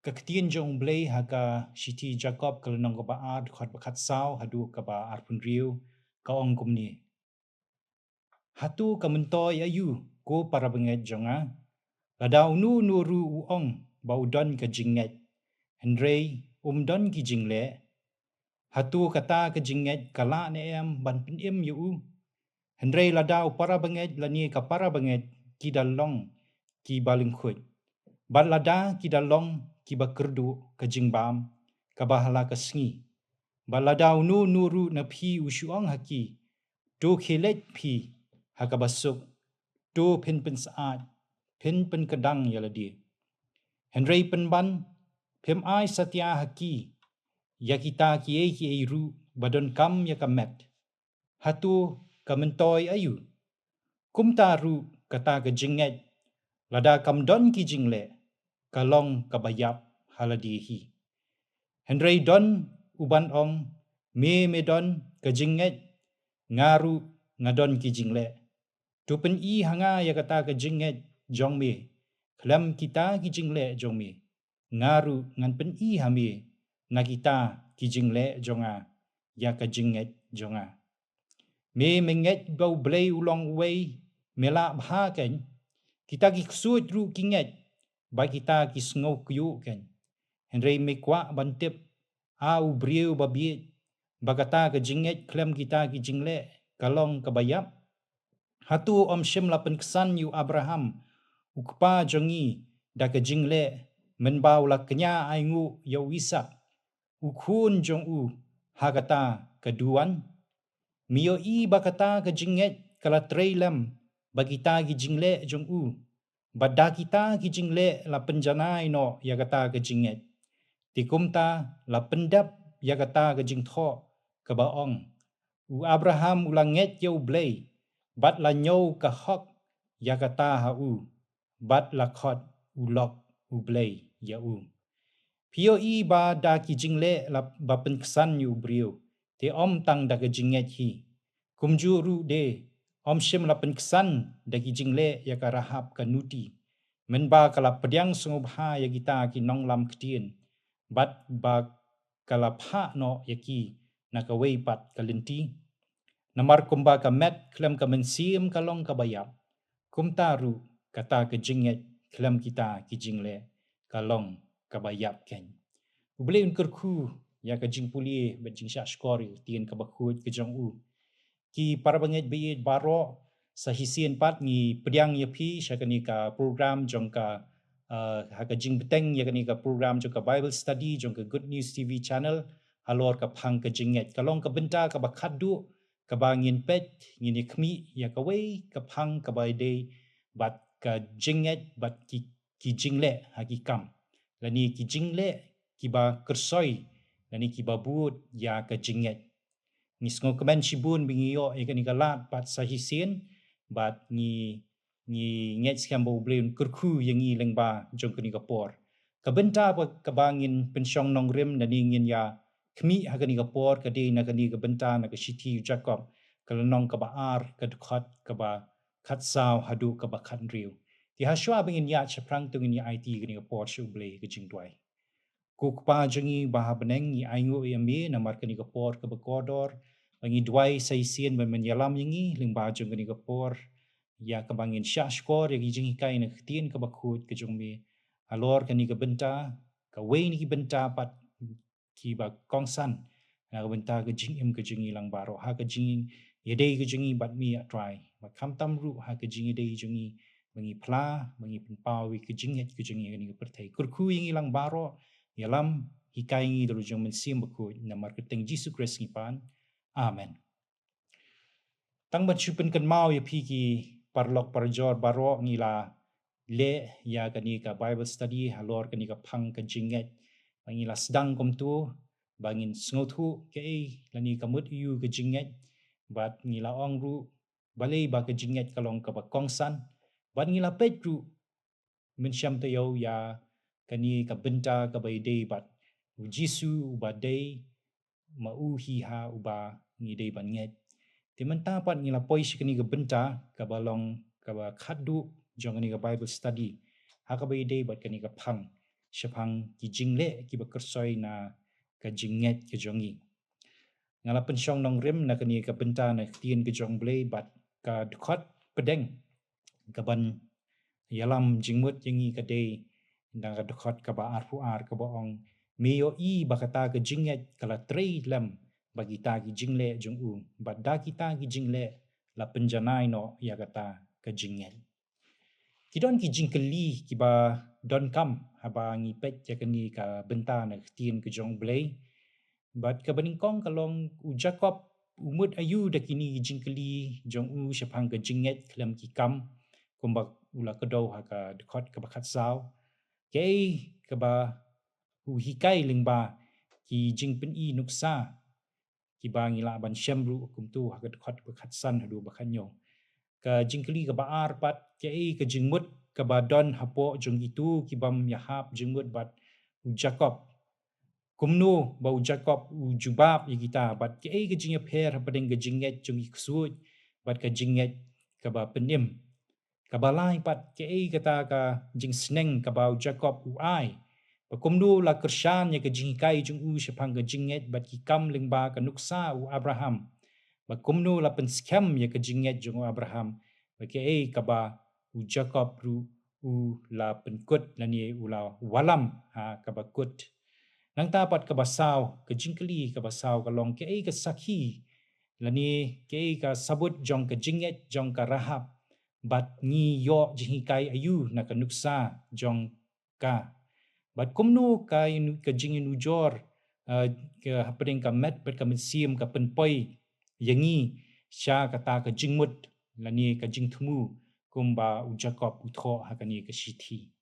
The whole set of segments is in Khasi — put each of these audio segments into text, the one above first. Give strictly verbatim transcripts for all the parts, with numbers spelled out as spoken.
Ka ktien jong U Blei ha ka shithi Jakob ka lynnong kaba ar, dkhot ba khatsaw haduh kaba arphew hynriew, ka ong kumne: Hato ka myntoi aïu, ko para bangeit jong nga? Lada uno uno ruh u ong ba u don ka jingngeit, hynrei um don ki jingleh, hato kata ka jingngeit ka lah ne em ban pynim ïa u? Hynrei lada u para bangeit lane ka para bangeit ki da long ki ba lyngkhuid, bad lada ki da long ki ba kyrduh ka jingbam kaba ha la ka sngi, bad lada uno uno ruh na phi u shu ong ha ki, to khie leit phi ha kaba suk, to phin pynsyaid, phin pynkdang ïa lade, hynrei pynban phim ai satia ha ki ïa kita kiei kiei ruh ba donkam ïa ka met, hato ka myntoi aïu? Kumta ruh kata ka jingngeit, lada kam don ki jingleh, ka long kaba ïap ha lade hi. Hynrei don u ban ong, me me don ka jingngeit, nga ruh nga don ki jingleh. To pyni ha nga ïa kata ka jingngeit jong me khlem kita ki jingleh jong me, nga ruh ngan pyni ha me na kita ki jingleh jong nga ïa ka jingngeit jong nga. Me me ngeit ba U Blei u long uwei, me lah bha kein? Kita ki ksuid ruh ki ngeit, bad kita ki sngew kyiuh kein. Hynrei me kwah ban tip, a u briew babieit, ba kata ka jingngeit khlem kita ki jingleh ka long kaba ïap? Hato ym shym la pynksan ïa u Abraham, u kpa jong ngi, da ka jingleh, mynba u la kñia ainguh ïa u Isaak, u khun jong u, ha kata ka duwan? Me ïohi ba kata ka jingngeit ka la trei lem bad kita ki jingleh jong u, bad da kita ki jingleh la pynjanai noh ïa kata ka jingngeit. Te kumta la pyndep ïa kata ka jingthoh kaba ong, u Abraham u la ngeit ïa U Blei, bad la ñiew ka hok ïa kata ha u, bad la khot u lok U Blei ïa u. Phi ïohi ba da ki jingleh la ba pynksan ïa u briew, te ym tang da ka jingngeit hi. Kumjuh ruh de, ym shym la pynksan da ki jingleh ïa ka Rahab ka nuti, mynba ka la pdiang sngewbha ïa kita ki nonglam ktien, bad ba ka la phah noh ïa ki na kawei pat ka lynti. Namar kumba ka met khlem ka mynsiem ka long kaba ïap, kumta ruh kata ka jingngeit khlem kita ki jingleh ka long kaba ïap kein. U Blei un kyrkhu ïa ka jingpule bad jingshahshkor ïa ka ktien kaba khuid ka jong u. Ki para bangeit baieit baroh, sa shisien pat ngi pdiang ïa phi sha kane ka program jong ka, uh, ha ka jingbteng ïa kane ka program jong ka Bible study jong ka Good News T V channel, halor ka phang ka jingngeit. Ka long ka bynta kaba khatduh kaba ngin peit, ngin ïa khmih ïa kawei ka phang kaba ïadei bad ka jingngeit bad ki, ki jingleh ha ki kam, lane ki jingleh kiba kyrsoi, lane kiba bud ïa ka jingngeit. Ngi sngewkmen shibun ba ngi ïoh ïa kane ka lad pat sa shisien, bad ngi, ngi ngeit skhem ba U Blei un kyrkhu ïa ngi lyngba jong kane ka por. Ka bynta ba, kaba ngin pynshong nongrim lane ngin ïa khmih ha kane ka por ka dei na kane ka bynta na ka shithi u Jakob, ka lynnong kaba ar, ka dkhot kaba khatsaw haduh kaba khathynriew. Te hashwa ba ngin ïaid shaphrang to ngin ïa aiti kane ka por sha U Blei ha ka jingduwai. Ko Kpa jong ngi ba ha bneng, ngi ainguh ïa me namar kane ka por kaba kordor, ba ngi duwai sa shisien ban men ïalam ïa ngi lyngba jong kane ka por, ïa kaba ngin shahshkor ïa ki jinghikai na ka ktien kaba khuid ka jong me, halor kane ka bynta, kawei na ki bynta pat kiba kongsan na ka bynta ka jingim ka jong ngi lang baroh, ha ka jingïadei ka jong ngi bad me, A Trai, bad khamtam ruh ha ka jingïadei jong ngi ba ngi phla, ba ngi pynpaw ïa ka jingngeit ka jong ngi ha kane ka pyrthei. Kyrkhu ïa ngi lang baroh, ïalam, hikai ngi da la jong Mynsiem Bakhuid, namar kyrteng Jisu Khrist ngi pan. Amen. Tang ban shu pynkynmaw ïa phi ki paralok parajor baroh, ngi la leh ïa kane ka Bible study halor kane ka phang ka jingngeit. Ba ngi la sdang kumto ba ngin sngewthuh kaei lane ka mut aïu ka jingngeit, bad ngi la ong ruh balei ba ka jingngeit ka long kaba kongsan, bad ngi la peit ruh mynshem taïew ïa kane ka bynta kaba ïadei bad U Jisu uba dei ma u hi ha uba ngi dei ban ngeit. Te mynta pat ngi la poi sha kane ka bynta kaba long kaba khatduh jong kane ka Bible study, ha kaba ïadei bad kane ka phang. shaphang ki jingleh kiba kyrsoi na ka jingngeit ka jong ngi. Nga la pynshong nongrim na kane ka bynta na ka ktien ka jong U Blei bad ka dkhot pdeng kaban ïalam jingmut ïa ngi ka dei na ka dkhot kaba arphew ar kaba ong, me ïohi ba kata ka jingngeit ka la trei lem bad kita ki jingleh jong u, bad da kita ki jingleh la pynjanai noh ïa kata ka jingngeit. Ki don ki jingkylli kiba donkam haba ngi peit ïa kane ka bynta na ka ktien ka jong U Blei. Bad kaba nyngkong ka long, u Jakob u mut aïu da kine ki jingkylli jong u shaphang ka jingngeit khlem ki kam, kumba u la kdew ha ka dkhot kaba khatsaw. Kaei kaba u hikai lyngba ki jingpyni nuksa kiba ngi lah ban shem ruh kumto ha ka dkhot ba khatsan haduh ba khathynñiew. Ka jingkylli kaba ar pat, kaei ka jingmut kaba don hapoh jong kito kibym ïahap jingmut bad u Jakob? Kumno ba u Jakob u jubab ïa kita, bad kaei ka jingïapher hapdeng ka jingngeit jong ki ksuid bad ka jingngeit kaba pynim? Kaba lai pat, kaei kata ka jingsneng kaba u Jakob u ai? Bad kumno la kyrshan ïa ka jinghikai jong u shaphang ka jingngeit bad ki kam lyngba ka nuksa u Abraham? Bad kumno la pynskhem ïa ka jingngeit jong u Abraham? Bad kaei kaba u Jakob ruh u la pynkut lane u la wallam ha kaba kut? Nangta pat kaba saw, ka jingkylli kaba saw ka long, kaei ka sakhi lane kaei ka sabut jong ka jingngeit jong ka Rahab bad ngi ïoh jinghikai aïu na ka nuksa jong ka? Bad kumno ka ïa-, ka jingïanujor, eh, ka hapdeng ka met bad ka mynsiem ka pynpoi ïa ngi sha kata ka jingmut lane ka jingthmu kumba u Jakob u thoh ha kane ka shithi?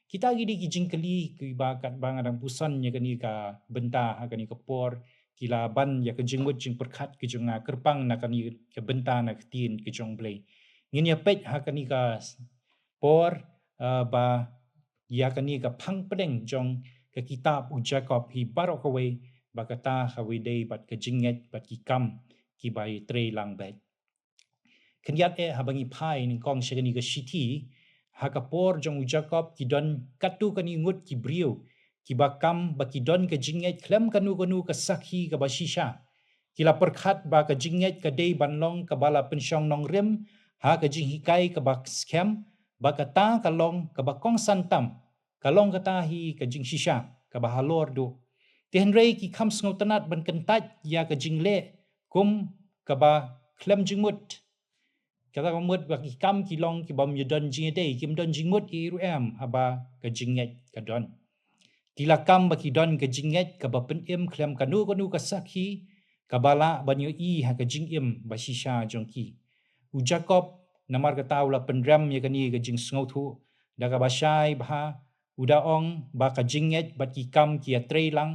Kita ki dei ki jingkylli kiba katba nga dang puson ïa kane ka bynta ha kane ka por, ki la ban ïa ka jingmut jingpyrkhat ka jong nga kyrpang na kane ka bynta na ka ktien ka jong U Blei. Ngin ïa peit ha kane ka por, eh, ba ïa kane ka phang pdeng jong ka kitab u Jakob hi baroh kawei, ba kata kawei dei bad ka jingngeit bad ki kam kiba ïatreilang beit. Khyndiat eh, haba ngi phai nyngkong sha kane ka shithi, ha ka por jong u Jakob ki don katto katne ngut ki briew kiba kam ba ki don ka jingngeit khlem kano kano ka sakhi kaba shisha. Ki la pyrkhat ba ka jingngeit ka dei ban long kaba la pynshong nongrim ha ka jinghikai kaba skhem, ba kata ka long kaba kongsan tam, ka long kata hi ka jingshisha kaba halor duh. Te hynrei ki kham sngewtynnat ban kyntait ïa ka jingleh kum kaba khlem jingmut. Kata ka mut ba ki kam ki long kibym ïadon jingïadei, kim don jingmut ïa i ruh em haba ka jingngeit ka don. Ki la kam ba ki don ka jingngeit kaba pynim khlem kano kano ka sakhi kaba lah ban ïohi ha ka jingim ba shisha jong ki. U Jakob namar kata u la pynrem ïa kane ka jingsngewthuh da kaba shai bha, u da ong ba ka jingngeit bad ki kam ki ïatreilang,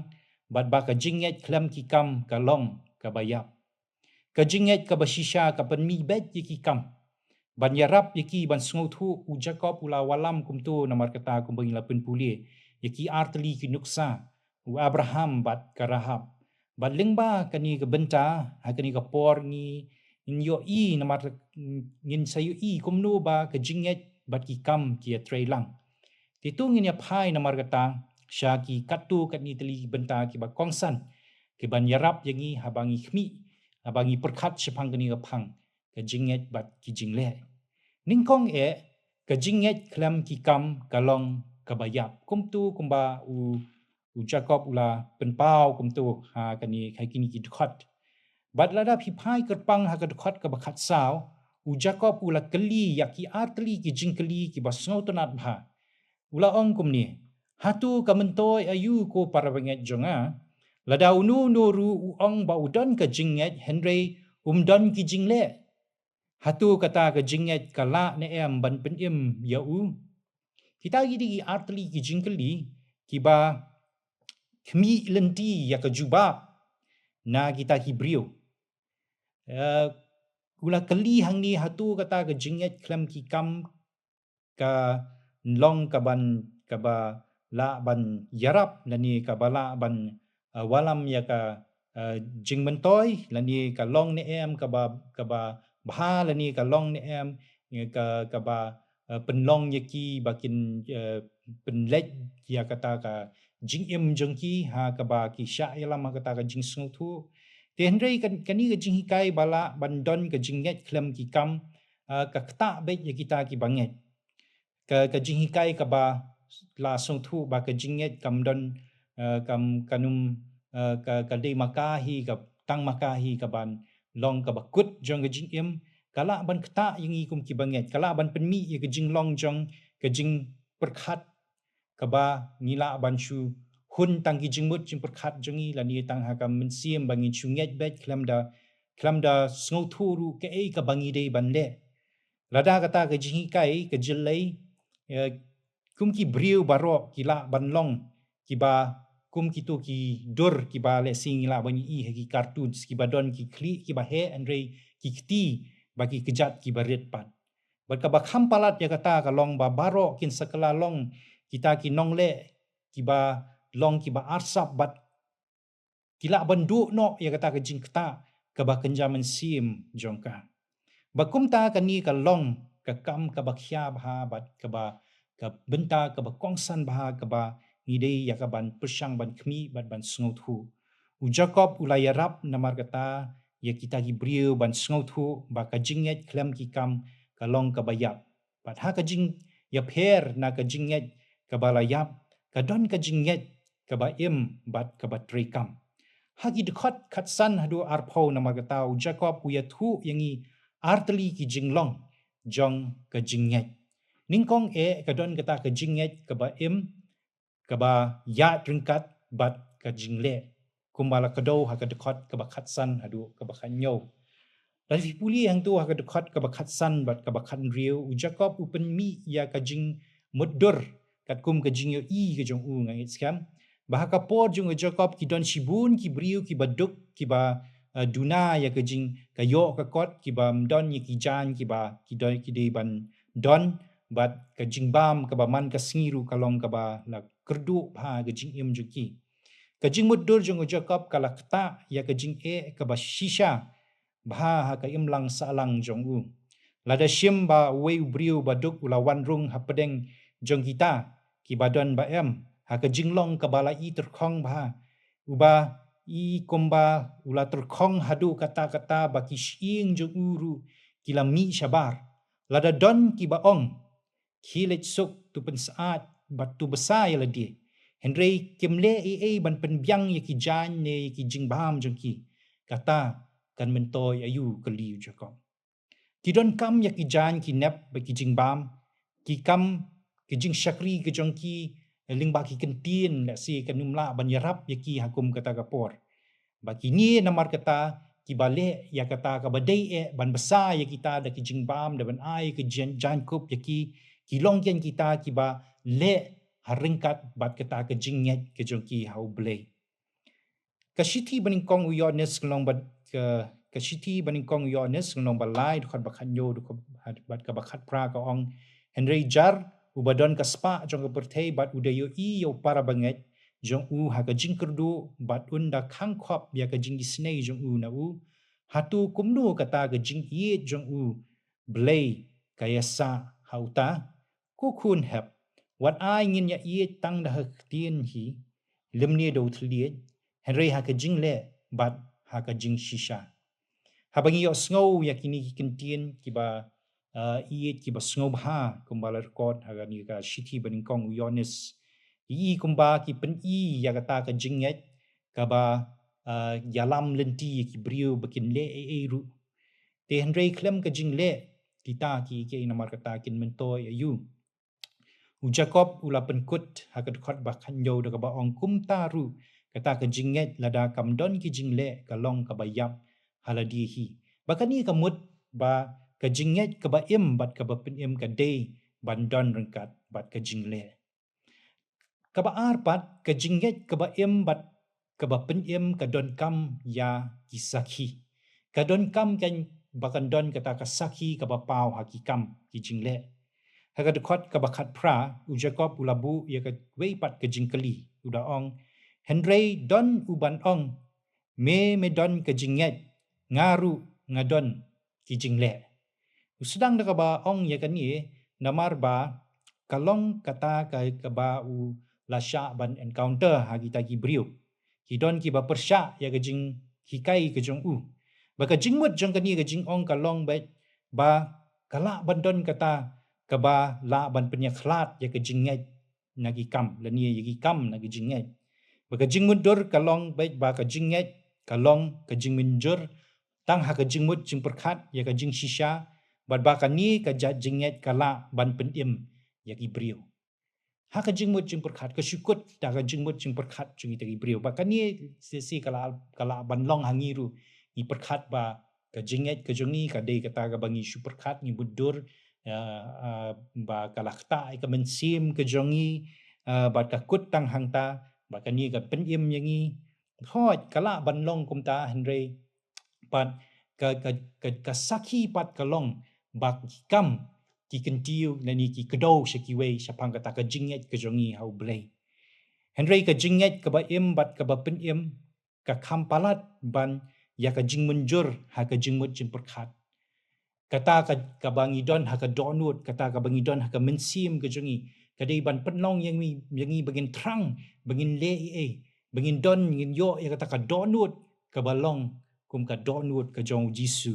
bad ba ka jingngeit khlem ki kam ka long kaba ïap. Ka jingngeit kaba shisha ka pynmih beit ïa ki kam. Ban ïarap ïa ki ban sngewthuh, u Jakob u la wallam kumto, namar kata kumba ngi la pynpule ïa ki artylli ki nuksa, u Abraham bad ka Rahab. Bad lyngba kane ka bynta ha kane ka por ngi, ngin ïohi namar, ngin sa ïohi kumno ba ka jingngeit bad ki kam ki ïatreilang. Te to ngin ïa phai namar kata sha ki katto katne tylli ki bynta kiba kongsan, kiban ïarap ïa ngi haba ngi khmih, haba ngi pyrkhat shaphang kane ka phang, ka jingngeit bad ki jingleh. Nyngkong eh, ka jingngeit khlem ki kam ka long kaba ïap. Kumto kumba u, u Jakob u la pynpaw kumto ha kane, ha kine ki dkhot. Bad lada phi phai kyrpang ha ka dkhot kaba khatsaw, u Jakob u la kylli ïa ki artylli ki jingkylli kiba sngewtynnat bha. U la ong kumne: Hato ka myntoi aïu, ko para bangeit jong nga? Lada uno uno ruh u ong ba u don ka jingngeit hynrei um don ki jingleh, hato kata ka jingngeit ka lah ne em ban pynim ïa u? Kita ki dei ki artylli ki jingkylli kiba khmih lynti ïa ka jubab na kita ki briew. Eh, u la kylli hangne, hato kata ka jingngeit khlem ki kam ka long kaban, kaba lah ban ïarap lane kaba lah ban, eh, wallam ïa ka, eh, jingmyntoi, lane ka long ne em kaba, kaba bha, lane ka long ne em, eh, ka, kaba, eh, pynlong ïa ki ba kin, eh, pynleit ïa kata ka jingim jong ki ha kaba ki shah ïalam ha kata ka jingsngewthuh. Te hynrei kan, kane ka jinghikai ba lah ban don ka jingngeit khlem ki kam, ah, ka ktah beit ïa kita kiba ngeit. Ka, ka jinghikai kaba la sngewthuh ba ka jingngeit kam don, ah, kam, kan ym, ah, ka, ka dei ma ka hi, ka tang ma ka hi kaban long kaba kut jong ka jingim, ka lah ban ktah ïa ngi kum kiba ngeit, ka lah ban pynmih ïa ka jinglong jong ka jingpyrkhat kaba ngi lah ban shu hun tang ki jingmut jingpyrkhat jong ngi lane tang ha ka mynsiem ba ngin shu ngeit beit khlem da, khlem da sngewthuh ruh kaei kaba ngi dei ban leh. Lada kata ka jinghikai ka jyllei, eh, kum ki briew baroh ki lah ban long kiba kum kito ki dur kiba lehse ngi lah ban ïohi ha ki cartoons, kiba don ki khlieh kiba heh hynrei ki kti ba ki kjat kiba rit pat. Bad kaba kham palat ïa kata ka long ba baroh kin sa kylla long kita ki nongleh kiba long kiba arsap bad ki lah ban duh noh ïa kata ka jingktah kaba kynja mynsiem jong ka. Ba kumta kane ka long ka kam kaba khia bha bad kaba, ka bynta kaba kongsan bha kaba ngi dei ïa kaban pyrshang ban khmih bad ban sngewthuh. U Jakob u la ïarap namar kata ïa kita ki briew ban sngewthuh ba ka jingngeit khlem ki kam ka long kaba ïap. Bad ha ka jingïapher na ka jingngeit kaba la ïap, ka don ka jingngeit kaba im bad kaba treikam. Ha ki dkhot khatsan haduh arphew namar kata u Jakob u ïathuh ïa ngi artylli ki jinglong jong ka jingngeit. Nyngkong eh ka don kata ka jingngeit kaba im, kaba ïaid ryngkat bad ka jingleh. Kumba la kdew ha ka dkhot kaba khatsan haduh kaba khathynñiew. Lada phi pule hangto ha ka dkhot kaba khatsan bad kaba khathynriew, u Jakob u pynmih ïa ka jingmutdur katkum ka jingïohi ka jong u, nga ngeit skhem ba ha ka por jong u Jakob ki don shibun ki briew kiba duk, kiba, eh, duna ïa ka jing, ka ïoh ka kot, kiba ym don ïa ki jaiñ kiba ki don, ki dei ban don, bad ka jingbam kaba man ka sngi ruh ka long kaba la kyrduh bha ha ka jingim jong ki. Ka jingmutdur jong u Jakob ka la ktah ïa ka jingeh kaba shisha bha ha ka imlang sahlang jong u. Lada shim ba uwei u briew ba duk u la wan rung hapdeng jong kita kiba don ba em, ha ka jinglong kaba la i tyrkhong bha, uba i kumba u la tyrkhong haduh katta katta ba ki shyieng jong u ruh ki la mih shabar. Lada don kiba ong, khie leit suk, to pynsyaid bad to bsa ïa lade, hynrei kim leh ei ei ban pynbiang ïa ki jaiñ ne ïa ki jingbam jong ki, kata kan myntoi aïu, kylli u Jakob. Ki donkam ïa ki jaiñ ki nep bad ki jingbam, ki kam, ki jingshakri ki jong ki, eh, lyngba ki kyntien, lehse kan ym lah ban ïarap ïa ki ha kum kata ka por. Ba kine namar kata kiba leh ïa kata kaba dei eh ban bsa ïa kita da ki jingbam, da ban ai ki jaiñ, jaiñkup ïa ki, ki long kein kita kiba leh ha ryngkat bad kata ka jingngeit ka jong ki ha U Blei. Ka shithi banyngkong u Ïoannis, ka long bad ka, ka shithi banyngkong u Ïoannis, ka long ba lai, dkhot ba khathynñiew, dkhot bad kaba khatphra ka ong, hynrei jar uba don ka spah jong ka pyrthei bad u da ïohi ïa u para bangeit jong u ha ka jingkyrduh bad un da khang khop ïa ka jingisynei jong u na u, hato kumno kata ka jingïeit jong U Blei ka ïasah ha uta? Ko khun hep, wat ai ngin ïa ïeit tang da ha ka ktien hi, lymne da u thylliej, hynrei ha ka jingleh bad ha ka jingshisha. Haba ngi ïohsngew ïa kine ki kyntien kiba, ah, ïeit, kiba sngewbha, kumba la record ha kane ka shithi banyngkong u Ïoannis, i kumba ki pyni ïa kata ka jingngeit kaba, ah, ïalam lynti ïa ki briew ba kin leh ei ei ruh. Te hynrei khlem ka jingleh, kita ki, ki namar kata kin myntoi aïu? U Jakob u la pynkut ha ka dkhot ba khathynñiew da kaba ong, kumta ruh kata ka jingngeit, lada kam don ki jingleh, ka long kaba ïap ha lade hi. Ba kane ka mut ba ka jingngeit kaba im bad kaba pynim ka dei ban don ryngkat bad ka jingleh. Kaba ar pat, ka jingngeit kaba im bad kaba pynim ka donkam ïa ki sakhi. Ka donkam kein ba kan don kata ka sakhi kaba paw ha ki kam, ki jingleh. Ha ka dkhot kaba khatphra, u Jakob u la buh ïa kawei pat ka jingkylli, u da ong, hynrei don uban ong, me, me don ka jingngeit, nga ruh nga don ki jingleh. U sdang da kaba ong ïa kane namar ba ka long kata ka, kaba u la shah ban encounter ha kita ki briew. Ki don kiba pyrshah ïa ka jinghikai ka jong u. Ba ka jingmut jong kane ka jingong ka long beit ba ka lah ban don kata kaba lah ban pynïakhlad ïa ka jingngeit na ki kam, lane ïa ki kam na ka jingngeit. Ba ka jingmutdur ka long beit ba ka jingngeit ka long ka jingmynjur tang ha ka jingmut jingpyrkhat ïa ka jingshisha, bad ba kane ka jait jingngeit ka lah ban pynim ïa ki briew. Ha ka jingmut jingpyrkhat, ka shu kut da ka jingmut jingpyrkhat jong kita ki briew. Ba kane shisha ka lah, ka lah ban long ha ngi ruh, ngi pyrkhat ba ka jingngeit ka jong ngi ka dei kata kaba ngi shu pyrkhat, ngi mutdur, ah, ah, ba ka la ktah ïa ka mynsiem ka jong ngi, ah, bad ka kut tang hangta, ba kane ka pynim ïa ngi. Hooid, ka lah ban long kumta, hynrei pat ka, ka, ka, ka sakhi pat ka long ba ki kam ki kyntiew lane ki kdew sha kiwei shaphang kata ka jingngeit ka jong ngi ha U Blei. Hynrei ka jingngeit kaba im bad kaba pynim ka kham palat ban ïa ka jingmynjur ha ka jingmut jingpyrkhat. Kata ka, kaba ngi don ha ka dohnud, kata kaba ngi don ha ka mynsiem ka jong ngi, ka dei ban pynlong ïa ngi, ïa ngi ba ngin thrang, ba ngin leh ei ei, ba ngin don, ngin ïoh ïa kata ka dohnud kaba long kum ka dohnud ka jong U Jisu.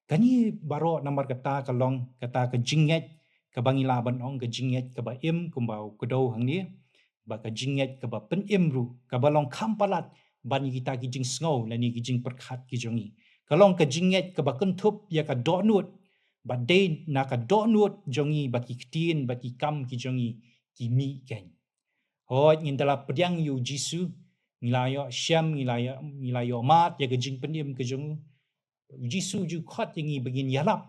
Kane baroh namar kata ka long kata ka jingngeit kaba ngi lah ban ong ka jingngeit kaba im kumba u kdew hangne, ba ka jingngeit kaba pynim ruh kaba long kham palat ban ïa kita ki jingsngew lane ki jingpyrkhat ki jong ngi. Ka long ka jingngeit kaba kynthup ïa ka dohnud, ba dei na ka dohnud jong ngi ba ki ktien bad ki kam ki jong ngi ki mih kein. Hooid, ngin da la pdiang ïa U Jisu, ngi la ïoh shem, ngi la ïoh, ngi la ïoh mad ïa ka jingpynim ka jong u. U Jisu u ju khot ïa ngi ba ngin ïalap.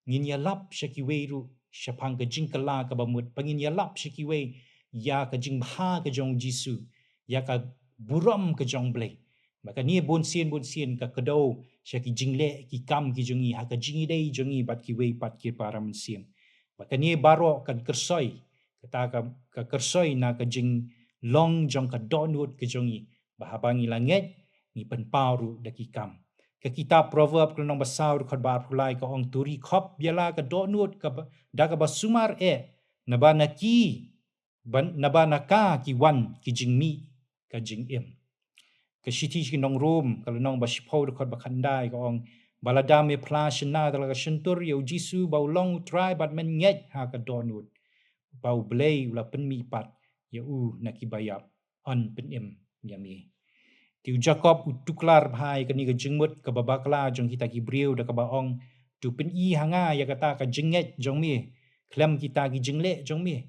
Ngin ïalap sha kiwei ruh shaphang ka jingkylla kaba mut, ba ngin ïalap sha kiwei ïa ka jingbha ka jong U Jisu, ïa ka burom ka jong U Blei. Ba kane bunsien bunsien ka kdew sha ki jingleh ki kam ki jong ngi ha ka jingïadei jong ngi bad kiwei pat ki para mynsiem. Ba kane baroh kan kyrsoi, kata ka, ka kyrsoi na ka jinglong jong ka dohnud ka jong ngi, ba haba ngi la ngeit, ngi pynpaw ruh da ki kam. Ka kitab Proverb ka lynnong ba saw dkhot ba arphew lai ka ong, to ri khop ïa la ka dohnud kaba, da kaba sumar eh, naba na ki, ban, naba na ka ki wan ki jingmih ka jingim. Ka shithi sha ki nong Rom ka lynnong ba shiphew dkhot ba khyndai ka ong, ba lada me phla shynna da la ka shyntur ïa U Jisu ba u long U Trai bad men ngeit ha ka dohnud ba U Blei u la pynmih pat ïa u na kiba ïap, yn pynim ïa me. Te u Jakob u tuklar bha ïa kane ka jingmut kaba bakla jong kita ki briew da kaba ong, to pyni ha nga ïa kata ka jingngeit jong me khlem kita ki jingleh jong me.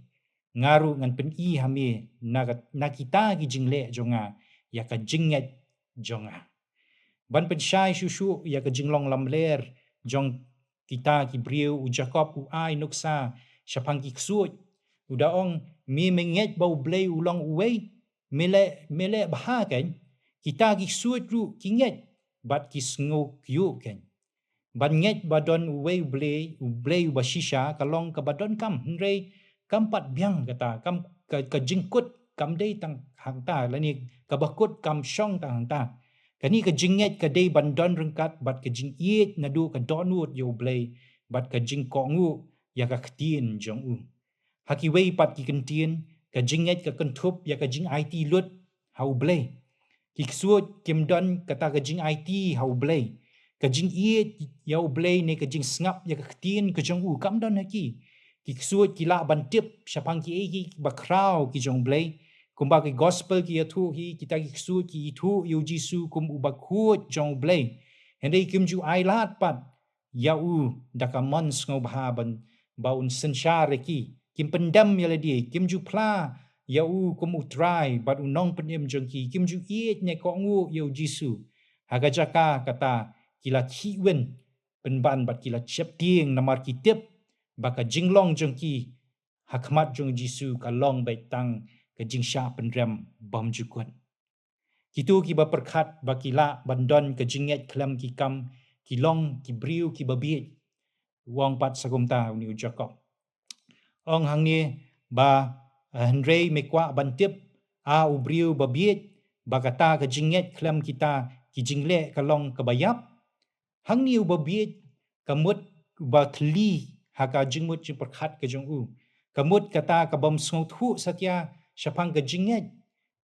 Nga ruh ngan pyni ha me na ka, na kita ki jingleh jong nga ïa ka jingngeit jong nga. Ban pynshai shuh shuh ïa ka jinglong lamler jong kita ki briew, u Jakob u ai nuksa shaphang ki ksuid. U da ong, me, me ngeit ba U Blei u long uwei, me leh, me leh bha kein. Kita ki ksuid ruh ki ngeit bad ki sngewkhia kein. Ban ngeit ba don uwei U Blei, U Blei uba shisha, ka long kaba donkam, hynrei kam pat biang kata, kam, ka, ka jingkut kam dei tang hangta, lane kaba kut kam shong tang hangta. Kane ka jingngeit ka dei ban don ryngkat bad ka jingïeit naduh ka dohnud ïa U Blei bad ka jingkohnguh ïa ka ktien jong u. Ha kiwei pat ki kyntien, ka jingngeit ka kynthup ïa ka jingaiti lut ha U Blei. Ki ksuid kim don kata ka jingaiti ha U Blei. Ka jingïeit ïa U Blei ne ka jingsngap ïa ka ktien ka jong u kam don ha ki. Ki ksuid ki lah ban tip shaphang kiei kiei kiba khraw ki jong U Blei. Kumba ki gospel ki ïathuh hi, kita ki ksuid ki ithuh ïa U Jisu kum uba khuid jong U Blei. Hynrei kim ju ai lad pat ïa u da ka mon sngewbha ban ba un synshar ïa ki. Kim pyndem ïa lade, kim ju phla ïa u kum U Trai bad U Nongpynim jong ki, kim ju ïeit ne kohnguh ïa U Jisu. Ha ka jaka kata ki la khih win pynban bad ki la sheptieng namar ki tip ba ka jinglong jong ki ha khmat jong U Jisu ka long beit tang ka jingshah pynrem bymjukut. Kito kiba pyrkhat ba ki lah ban don ka jingngeit khlem ki kam, ki long ki briew kiba bieit. U ong pat sa kumta une u Jakob. Ong hangne ba, eh, hynrei me kwah ban tip, a u briew ba bieit, ba kata ka jingngeit khlem kita ki jingleh ka long kaba ïap. Hangne uba bieit ka mut uba thylli ha ka jingmut jingpyrkhat ka jong u. Ka mut kata ka bym sngewthuh satia shaphang ka jingngeit.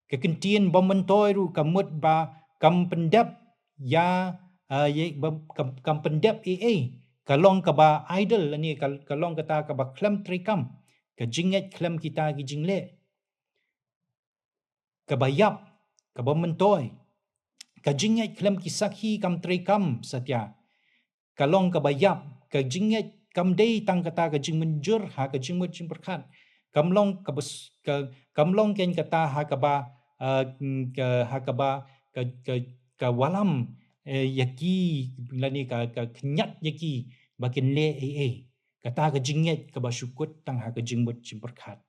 Ka kyntien bym myntoi ruh ka mut ba kam pyndep ïa, eh, ïa, bym, kam, kam pyndep ei ei. Ka long kaba idle lane ka, ka long kata kaba khlem treikam. Ka jingngeit khlem kita ki jingleh. Kaba ïap, kaba myntoi. Ka jingngeit khlem ki sakhi kam treikam satia. Ka long kaba ïap, ka jingngeit kam dei tang kata ka jingmynjur ha ka jingmut jingpyrkhat. Kam long kaba s-, ka, kam long kein kata ha kaba, eh, mm, ka, ha kaba, ka, ka, ka wallam, eh, ïa ki, lane ka, ka khñiat ïa ki, ba kin leh ei ei. Kata ka jingngeit kaba shu kut tang ha ka jingmut jingpyrkhat.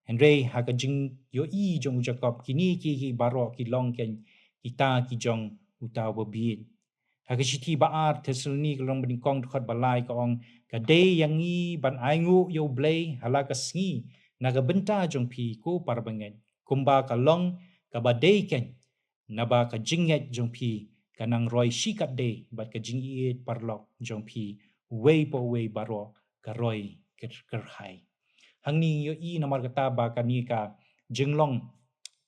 Hynrei ha ka jingïohi jong u Jakob kine ki, ki baroh ki long kein kita ki jong uta uba bieit. Ha ka shithi ba ar Thessaloni ka lynnong ba nyngkong dkhot ba lai ka ong, ka dei ïa ngi ban ainguh ïa U Blei ha la ka sngi na ka bynta jong phi ko para bangeit. Kumba ka long kaba dei kein, naba ka jingngeit jong phi ka nang roi shikatdei bad ka jingïeit paralok jong phi uwei pa uwei baroh ka roi kyrkyrhai. Hangne ngi ïohi namar kata ba kane ka jinglong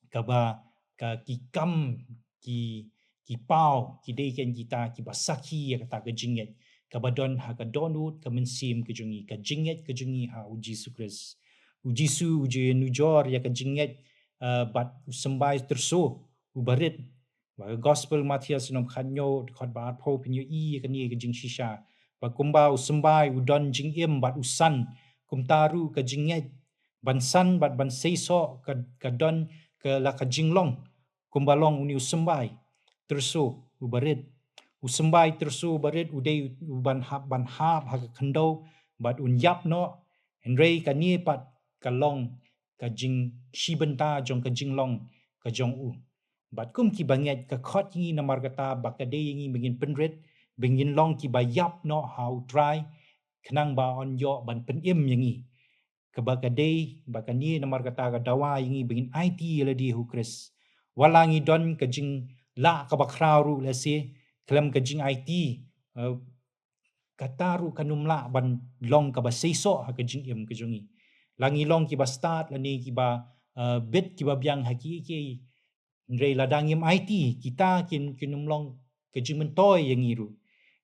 kaba ka ki kam ki, ki paw ki dei kein kita kiba sakhi ïa kata ka jingngeit kaba don ha ka dohnud ka mynsiem ka jong ngi, ka jingngeit ka jong ngi ha U Jisu Khrist. U Jisu u ju ïanujor ïa ka jingngeit, eh, bad u symbai tyrso uba rit. Ba ka Gospel Mathaios lynnong khathynñiew dkhot ba arphew phin ïohi ïa kane ka jingshisha. Ba kumba u symbai u don jingim bad u san, kumta ruh ka jingngeit ban san bad ban seisoh ka, ka don ka la ka jinglong. Kumba long une u symbai tyrso uba rit. U symbai tyrso uba rit u dei u ban hap, ban hap ha ka khyndew bad un ïap noh. Hynrei kane pat ka long ka jingshibynta jong ka jinglong ka jong u. Bad kum ki bangeit ka khot ïa ngi namar kata ba ka dei ïa ngi ba ngin pynrit, ba ngin long kiba ïap noh ha U Trai, khnang ba un ïoh ban pynim ïa ngi. Kaba ka dei ba kane namar kata ka dawa ïa ngi ba ngin aiti ïa lade ha U Khrist. Wat la ngi don ka jinglah kaba khraw ruh lehse, khlem ka jingaiti, eh, kata ruh kan ym lah ban long kaba seisoh ha ka jingim ka jong ngi. La ngi long kiba stad lane kiba, eh, bit kiba biang ha kiei kiei. Hynrei lada ngim aiti, kita kin, kin ym long ka jingmyntoi ïa ngi ruh.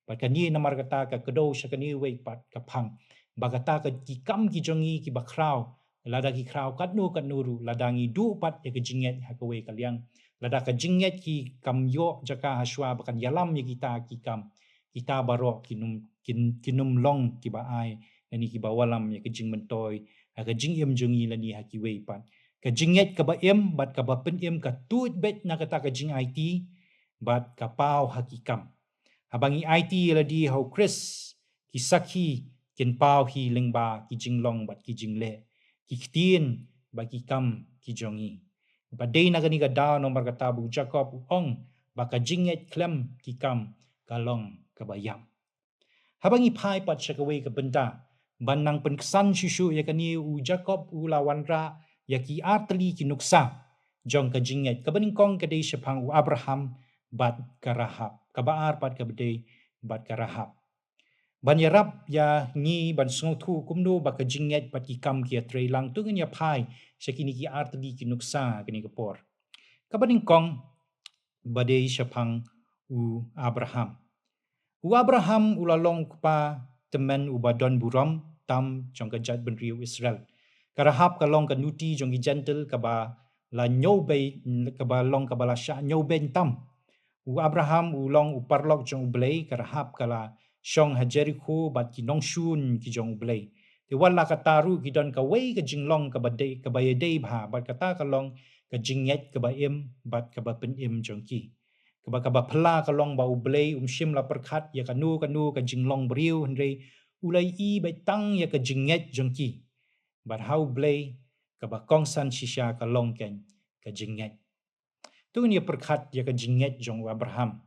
Bad kane namar kata ka kdew sha kane wei pat ka phang. Ba kata ka ki kam ki jong ngi kiba khraw, lada ki khraw katno katno ruh, lada ngi duh pat ïa ka jingngeit ha kawei ka liang. Lada ka jingngeit ki kam ïoh jaka hashwa ba kan ïalam ïa kita ki kam, kita baroh kin ym, kin, kin ym long kiba ai lane kiba wallam ïa ka jingmyntoi ha ka jingim jong ngi lane ha kiwei pat. Ka jingngeit kaba im bad kaba pynim ka tuid beit na kata ka jingaiti bad ka paw ha ki kam. Haba ngi aiti ïa lade ha U Khrist, ki sakhi kin paw hi lyngba ki jinglong bad ki jingleh, ki ktien bad ki kam ki jong ngi. Bad dei na kane ka daw namar kata ba u Jakob u ong ba ka jingngeit khlem ki kam ka long kaba ïap. Haba ngi phai pat sha kawei ka bynta, ban nang pynksan shuh shuh ïa kane, u Jakob u la wanrah ïa ki artylli ki nuksa jong ka jingngeit. Kaba nyngkong ka dei shaphang u Abraham bad ka Rahab. Kaba ar pat kaba dei bad ka Rahab. Ban ïarap ïa ngi ban sngewthuh kumno ba ka jingngeit bad ki kam ki ïatreilang, to ngin ïa phai sha kine ki artylli ki nuksa kane ka por. Kaba nyngkong ba dei shaphang u Abraham. U Abraham u la long u kpa tymmen uba don burom tam jong ka jaitbynriew Israel. Ka Rahab ka long ka nuti jong ki Jentil kaba la ñiewbeiñ, kaba long kaba la shah ñiewbeiñ tam. U Abraham u long u paralok jong U Blei, ka Rahab ka la shong ha Jerikho bad ki nongshun ki jong U Blei. Te wat la kata ruh ki don kawei ka jinglong kaba dei, kaba ïadei bha bad kata ka long ka jingngeit kaba im bad kaba pynim jong ki. Kaba, kaba phylla ka long ba U Blei um shym la pyrkhat ïa kano kano ka jinglong briew, hynrei u la ïohi beit tang ïa ka jingngeit jong ki. Bad ha U Blei kaba kongsan shisha ka long kein ka jingngeit. To ngin ïa pyrkhat ïa ka jingngeit jong u Abraham.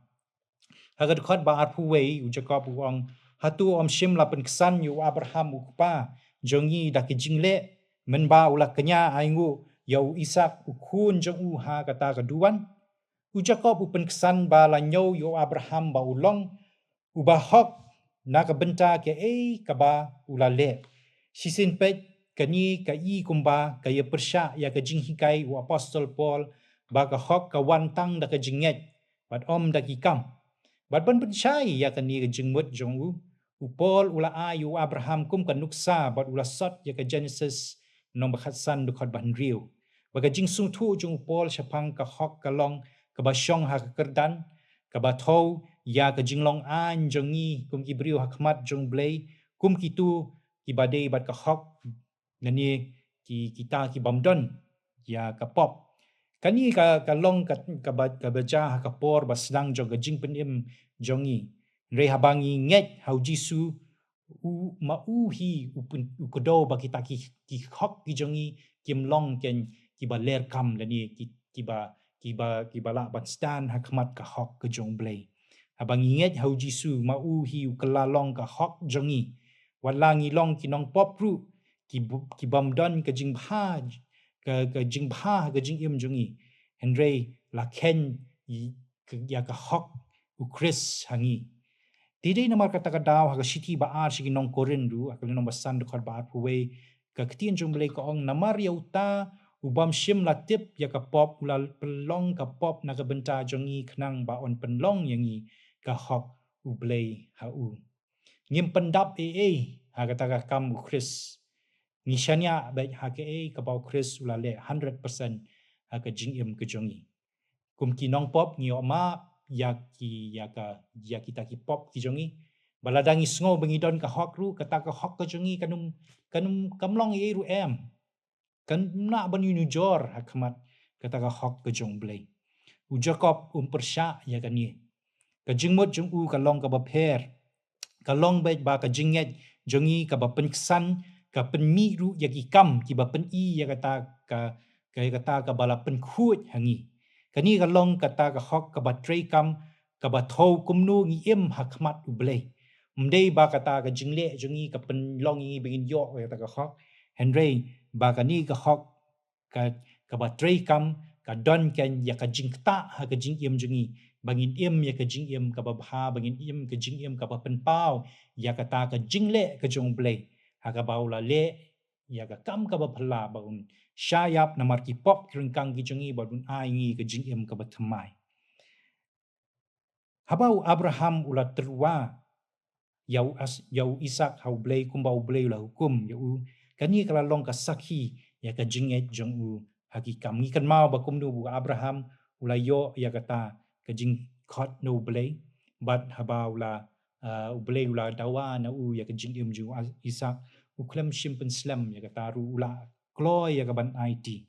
Ha ka dkhot ba arphew wei u Jakob u ong, hato ym shym la pynksan ïa u Abraham u kpa jong ngi da ki jingleh, mynba u la kñia ainguh ïa u Isak u khun jong u ha kata ka duwan? U Jakob u pynksan ba la ñiew ïa u Abraham ba u long uba hok na ka bynta kaei kaba u la leh. Shisien peit kane ka i kumba ka ïa pyrshah ïa ka jinghikai u apostol Paul, ba ka hok ka wan tang da ka jingngeit, bad ym da ki kam. Bad ban pynshai ïa kane ka jingmut jong u, u Paul u la ai ïa u Abraham kum ka nuksa bad u la sot ïa ka Genesis lynnong ba khatsan dkhot ba hynriew. Ba ka jingsngewthuh jong u Paul shaphang ka hok ka long kaba shong ha ka kyrdan, kaba thew ïa ka jinglong aiñ jong ngi kum ki briew ha khmat jong U Blei, kum kito kiba dei bad ka hok, lane ki, kita ki bym don ïa ka pop. Kane ka, ka long ka, kaba, kaba jia ha ka por ba sdang jong ka jingpynim jong ngi. Hynrei haba ngi ngeit ha U Jisu, u, ma u hi u pyn-, u kdew ba kita ki, ki hok ki jong ngi kim long kein kiba ler kam lane ki, kiba, kiba, kiba lah ban stand ha khmat ka hok ka jong U Blei. Haba ngi ngeit ha U Jisu, ma u hi u kylla long ka hok jong ngi. Wat la ngi long ki nongpop ruh, ki bu-, ki bym don ka jingbha, ka, ka jingbha, ka jingim jong ngi. Hynrei la kheiñ ï-, ka, ïa ka hok U Khrist ha ngi. Te dei namar kata ka daw ha ka shithi ba ar sha ki nong Korinth ruh, ha ka lynnong ba san dkhot ba arphew wei, ka ktien jong U Blei ka ong, namar ïa uta u bym shym la tip ïa ka pop u la pynlong ka pop na ka bynta jong ngi khnang ba un pynlong ïa ngi ka hok U Blei ha u. Ngim pyndap ei ei ha kata ka kam U Khrist. Ngi shaniah beit ha kaei kaba U Khrist u la leh hundred percent ha ka jingim ka jong ngi. Kum ki nongpop ngi ïoh map ïa ki, ïa ka, ïa kita ki pop ki jong ngi. Ba lada ngi sngew ba ngi don ka hok ruh, kata ka hok ka jong ngi kan ym, kan ym, kam long ei ruh em. Kan ym lah ban ïanujor ha khmat kata ka hok ka jong U Blei. U Jakob um pyrshah ïa kane. Ka jingmut jong u ka long kaba pher. Ka long beit ba ka jingngeit jong ngi kaba pynksan, ka pynmih ruh ïa ki kam kiba pyni ïa kata ka, ka, ïa kata kaba la pynkhuid ha ngi. Kane ka long kata ka hok kaba treikam, kaba thew kumno ngi im ha khmat U Blei. Ym dei ba kata ka jingleh jong ngi ka pynlong ïa ngi ba ngin ïoh ïa kata ka hok. Hynrei ba kane ka hok ka, kaba treikam, ka don kein ïa ka jingktah ha ka jingim jong ngi. Ba ngin im ïa ka jingim kaba bha, ba ngin im ka jingim kaba pynpaw ïa kata ka jingleh ka jong U Blei. Ha kaba u la leh ïa ka kam kaba phylla ba un shah ïap namar ki pop ki ryngkang ki jong ngi, ba un ai ngi ka jingim kaba thymmai. Haba u Abraham u la tyrwa ïa u As-, ïa u Isak ha U Blei kumba U Blei u la hukum ïa u, kane ka la long ka sakhi ïa ka jingngeit jong u ha ki kam. Ngi kynmaw ba kumno ba u Abraham u la ïoh ïa kata ka jingkhot na U Blei, bad haba u la, ah, U Blei u la dawa na u ïa ka jingim jong u As-, Isak, u khlem shym pynslem ïa kata ruh, u la kloi ïa ka ban aiti.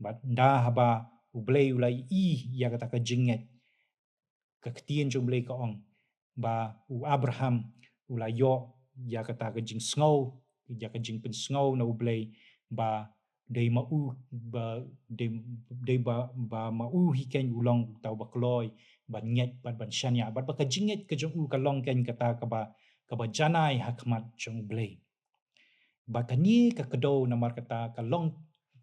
Bad ynda haba U Blei u la ïohi ïa kata ka jingngeit, ka ktien jong U Blei ka ong ba u Abraham u la ïoh ïa kata ka jingsngew, ïa ka jingpynsngew na U Blei, ba dei ma u, ba dei, dei ba, ba ma u hi kein u long uta uba kloi ban ngeit bad ban shaniah, bad ba ka jingngeit ka jong u ka long kein kata kaba, kaba janai ha khmat jong U Blei. Ba kane ka kdew namar kata ka long,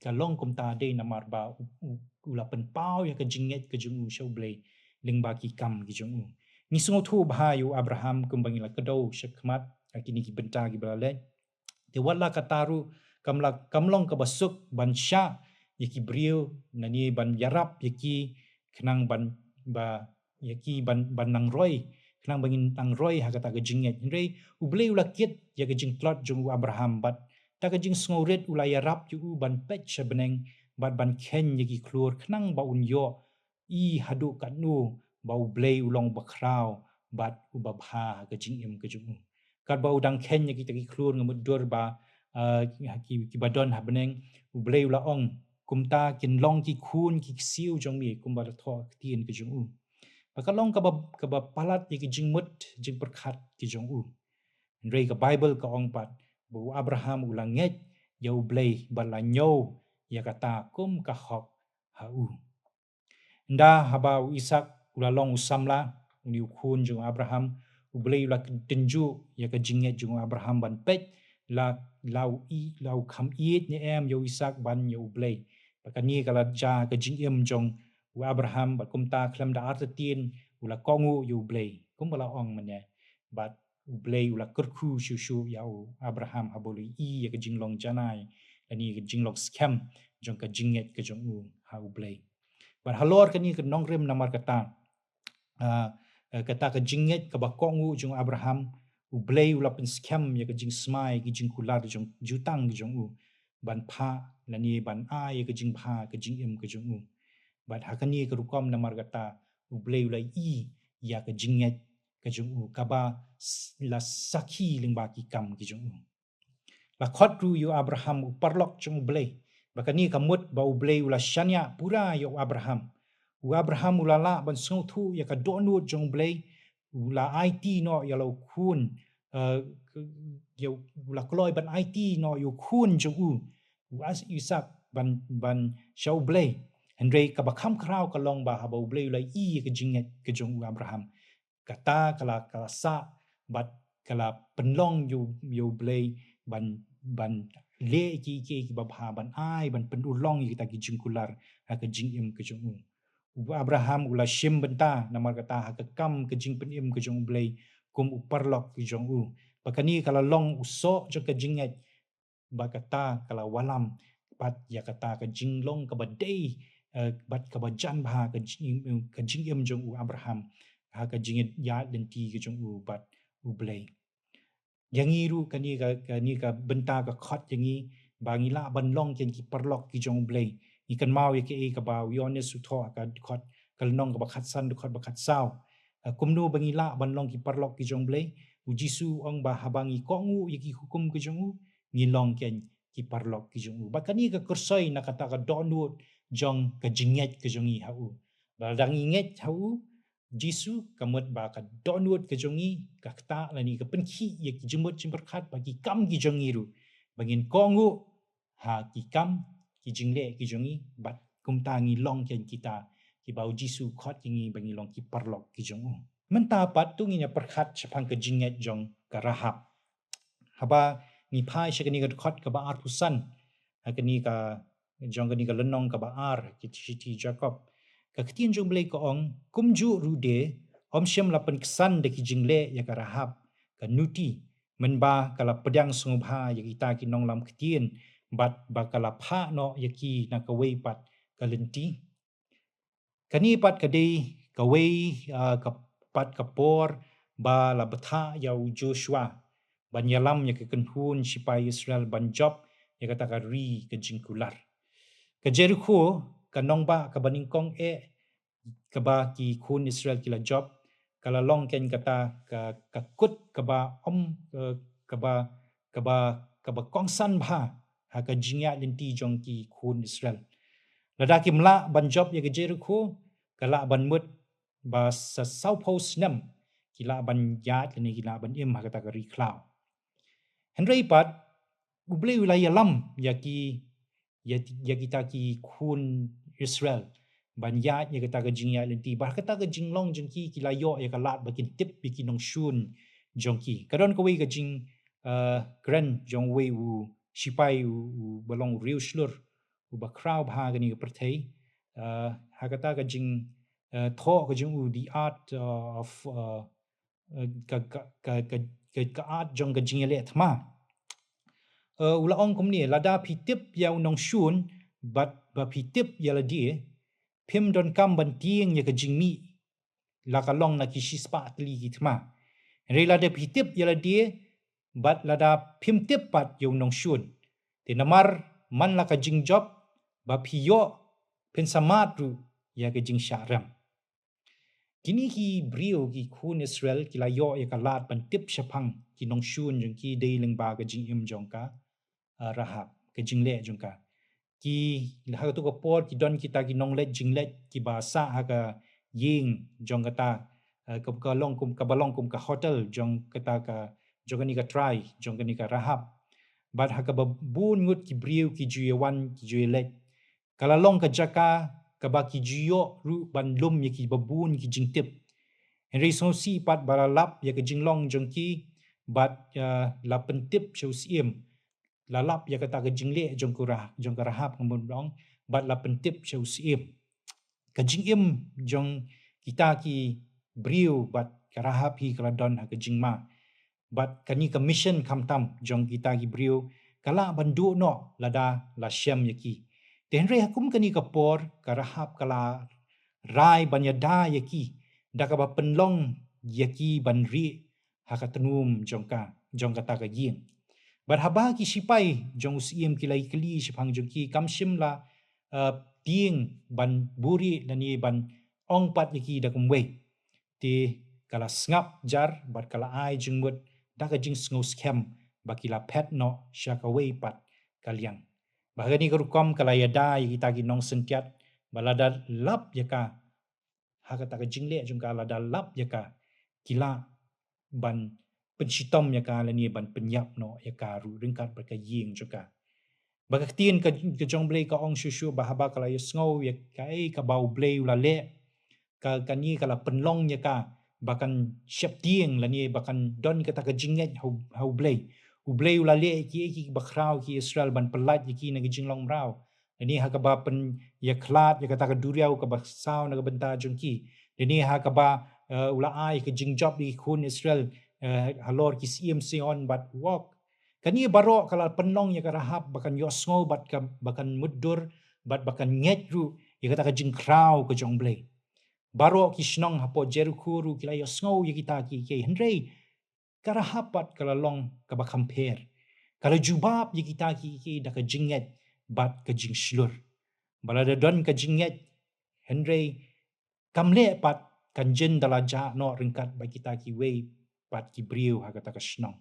ka long kumta dei namar ba u, u, u la pynpaw ïa ka jingngeit ka jong u sha U Blei lyngba ki kam ki jong u. Ngi sngewthuh bha ïa u Abraham kumba ngi la kdew shakhmat ha kine ki bynta kiba la leit. Te wat la kata ruh kam la, kam long kaba suk ban shah ïa ki briew, lane ban ïarap ïa ki khnang ban, ba ïa ki ban, ban nang roi, khnang ba ngin nang roi ha kata ka jingngeit. Hynrei U Blei u la kit ïa ka jingtlot jong u Abraham, bad da ka jingsngewrit u la ïarap ïa u ban peit sha bneng, bad ban kheiñ ïa ki khlur khnang ba un ïohi haduh katno ba U Blei u long uba khraw bad uba bha ha ka jingim ka jong u. Katba u dang kheiñ ïa kita ki khlur, nga mutdur ba, ah, ki, ki, kiba don ha bneng, U Blei u la ong, kumta kin long ki khun ki ksiew jong me, kumba la thoh ha ka ktien ka jong u. Ba ka long kaba, kaba palat ïa ki jingmut jingpyrkhat ki jong u. Hynrei ka Baibl ka ong pat ba u Abraham u la ngeit ïa U Blei bad la ñiew ïa kata kum ka hok ha u. Ynda haba u Isak u la long u samla, une u khun jong u Abraham, U Blei u la tynjuh ïa ka jingngeit jong u Abraham ban peit la, la u i, la u kham ïeit ne em ïa u Isak ban ïa U Blei. Ba kane ka la jia ka jingim jong u Abraham, bad kumta khlem da artatien u la kohnguh ïa U Blei, kumba la ong mynne. Bad U Blei u la kyrkhu shuh shuh ïa u Abraham haba u la ïohi ïa ka jinglong janai lane ka jinglong skhem jong ka jingngeit ka jong u ha U Blei. Bad halor kane ka nongrim namar kata, ah, eh, kata ka jingngeit kaba kohnguh jong u Abraham, U Blei u la pynskhem ïa ka jingsmai, ka jingkular jong, jutang ka jong u, ban phah lane ban ai ïa ka jingbha, ka jingim ka jong u. Bad ha kane ka rukom namar kata, U Blei u la ïohi ïa ka jingngeit ka jong u, kaba s-, la sakhi lyngba ki kam ki jong u. La khot ruh ïa u Abraham u paralok jong U Blei. Ba kane ka mut ba U Blei u la shaniah pura ïa u Abraham. U Abraham u la lah ban sngewthuh ïa ka dohnud jong U Blei, u la aiti noh ïa la u khun, eh, ïa u, u la kloi ban aiti noh ïa u khun jong u, u As-, Isaak ban, ban sha U Blei. Hynrei kaba kham khraw ka long ba haba U Blei u la ïohi ïa ka jingngeit ka jong u Abraham, kata ka la, ka la sah bad ka la pynlong ïa U, ïa U Blei ban, ban leh ïa ki, ïa ki, ïa ki babha, ban ai, ban pynurlong ïa kita ki jingkular ha ka jingim ka jong u. U Abraham u la shim bynta namar kata ha ka kam ka jingpynim ka jong U Blei kum u paralok ka jong u. Ba kane ka la long u soh jong ka jingngeit, ba kata ka la wallam pat ïa kata ka jinglong kaba dei, eh, bad kaba jan bha ka jingim, ka jingim jong u Abraham ha ka jingïaid lynti ka jong u bad U Blei. Ïa ngi ruh kane ka, kane ka bynta ka khot ïa ngi ba ngi lah ban long kein ki paralok ki jong U Blei. Ngi kynmaw ïa kaei kaba u Ïoannis u thoh ha ka dkhot, ka lynnong kaba khatsan, dkhot ba khatsaw. Eh, kumno ba ngi lah ban long ki paralok ki jong U Blei? U Jisu u ong ba haba ngi kohnguh ïa ki hukum ki jong u, ngi long kein ki paralok ki jong u. Ba kane ka kyrsoi na kata ka dohnud jong ka jingngeit ka jong ngi ha u. Ba lada ngi ngeit ha u Jisu, ka mut ba ka dohnud ka jong ngi ka ktah lane ka pynkhih ïa ki jingmut jingpyrkhat bad ki kam ki jong ngi ruh. Ba ngin kohnguh ha ki kam, ki jingleh ki jong ngi, bad kumta ngi long kein kita kiba u Jisu u khot ïa ngi ba ngi long ki paralok ki jong u. Mynta pat to ngin ïa pyrkhat shaphang ka jingngeit jong ka Rahab. Haba ngi phai sha kane ka dkhot kaba arphew san, ha kane ka, jong kane ka lynnong kaba ar, ki shithi Jakob. Ka ktien jong U Blei ka ong, kumjuh ruh de, ym shym la pynksan da ki jingleh ïa ka Rahab, ka nuti, mynba ka la pdiang sngewbha ïa kita ki nonglam ktien, bad ba ka la phah noh ïa ki na kawei pat ka lynti. Kane pat ka dei kawei, ah, ka pat ka por ba la bthah ïa u Joshua ban ïalam ïa ka kynhun shipai Israel ban jop ïa kata ka ri ka jingkular. Ka Jerikho, ka nongbah kaba nyngkong eh kaba ki khun Israel ki la jop, ka la long kein kata ka, ka kut kaba ym, eh, kaba, kaba, kaba kongsan bha ha ka jingïaid lynti jong ki khun Israel. Lada kim lah ban jop ïa ka Jerikho, ka lah ban mut ba sa sawphew snem ki lah ban ïaid lane ki lah ban im ha kata ka ri khlaw. Hynrei pat, U Blei u la ïalam ïa ki, ïa, ïa kita ki khun Israel ban ïaid ïa kata ka jingïaid lynti. Bad kata ka jinglong jong ki, ki la ïoh ïa ka lad ba kin tip ïa ki nongshun jong ki. Ka don kawei ka jing, eh, kren jong uwei u shipai u, uba long u riewshlur, uba khraw bha ha kane ka pyrthei. Eh, ha kata ka jing, eh, thoh ka jong u The Art, eh, of, eh, eh, ka, ka, ka, ka, ka, ka art jong ka jingïaleh thma. Eh, u la ong kumne, lada phi tip ïa u nongshun, bad ba phi tip ïa lade, phim donkam ban tieng ïa ka jingmih, la ka long na ki shispah tylli ki thma. Hynrei lada phi tip ïa lade, bad lada phim tip pat ïa u nongshun, te namar man la ka jingjop ba phi ïoh, phin sa mad ruh ïa ka jingshah rem. Kine ki briew, ki khun Israel, ki la ïoh ïa ka lad ban tip shaphang ki nongshun jong ki dei lyngba ka jingim jong ka, ah, Rahab, ka jingleh jong ka. Ki, ha kato ka por, ki don kita ki nongleit jingleit kiba sah ha ka ïing jong kata, ah, ka, ka long kum, kaba long kum ka hotel jong kata ka, jong kane ka trai, jong kane ka Rahab. Bad ha kaba bun ngut ki briew ki ju ïa wan, ki ju ïa leit. Ka la long ka jaka kaba ki ju ïoh ruh ban lum ïa kiba bun ki jingtip. Hynrei sngewsih pat ba la lap ïa ka jinglong jong ki bad, eh, la pyntip sha u syiem. La lap ïa kata ka jingleh jong ka Rah-, jong ka Rahab, nga mut ban ong, bad la pyntip sha u syiem. Ka jingim jong kita ki briew bad ka Rahab hi ka la don ha ka jingma. Bad kane ka mission khamtam jong kita ki briew ka lah ban duh noh lada la shem ïa ki. Te hynrei ha kum kane ka por ka Rahab ka la rai ban ïada ïa ki da kaba pynlong ïa ki ban rieh ha ka tnum jong ka, jong kata ka ïing. Bad haba ki sipai jong u syiem ki la ïakylli shaphang jong ki, kam shym la, eh, tieng ban buhrieh lane ban ong pat ïa ki da kumwei. Te ka la sngap jar bad ka la ai jingmut da ka jingsngew skhem ba ki la phet noh sha kawei pat ka liang. Bad ha kane ka rukom ka la ïada ïa kita ki nongsyntiat ba lada lap ïa ka, ha kata ka jingleh jong ka, lada lap ïa ka, ki lah ban pynshitom ïa ka lane ban pynïap noh ïa ka ruh ryngkat bad ka ïing jong ka. Ba ka ktien ka, ka jong U Blei ka ong shuh shuh ba haba ka la ïohsngew ïa kaei kaba U Blei u la leh, ka, kane ka la pynlong ïa ka ba kan sheptieng lane ba kan don kata ka jingngeit ha U, ha U Blei. U Blei u la leh ïa kiei kiei kiba khraw ïa ki Israel ban pyllait ïa ki na ka jinglong mraw. Lane ha kaba pynïakhlad ïa kata ka duriaw kaba saw na ka bynta jong ki. Lane ha kaba, eh, u la ai ka jingjop ïa ki khun Israel, eh, halor ki syiem Sihon bad Ug. Kane baroh ka la pynlong ïa ka Rahab ba kan ïohsngew bad ka, ba kan mutdur bad ba kan ngeit ruh ïa kata ka jingkhraw ka jong U Blei. Baroh ki shnong hapoh Jerikho ruh ki la ïohsngew ïa kita kiei kiei, hynrei ka Rahab pat ka la long kaba kham pher. Ka la jubab ïa kita kiei kiei da ka jingngeit bad ka jingshlur. Ba lada don ka jingngeit, hynrei kam leh pat, kan jin da la jah noh ryngkat bad kita kiwei pat ki briew ha kata ka shnong.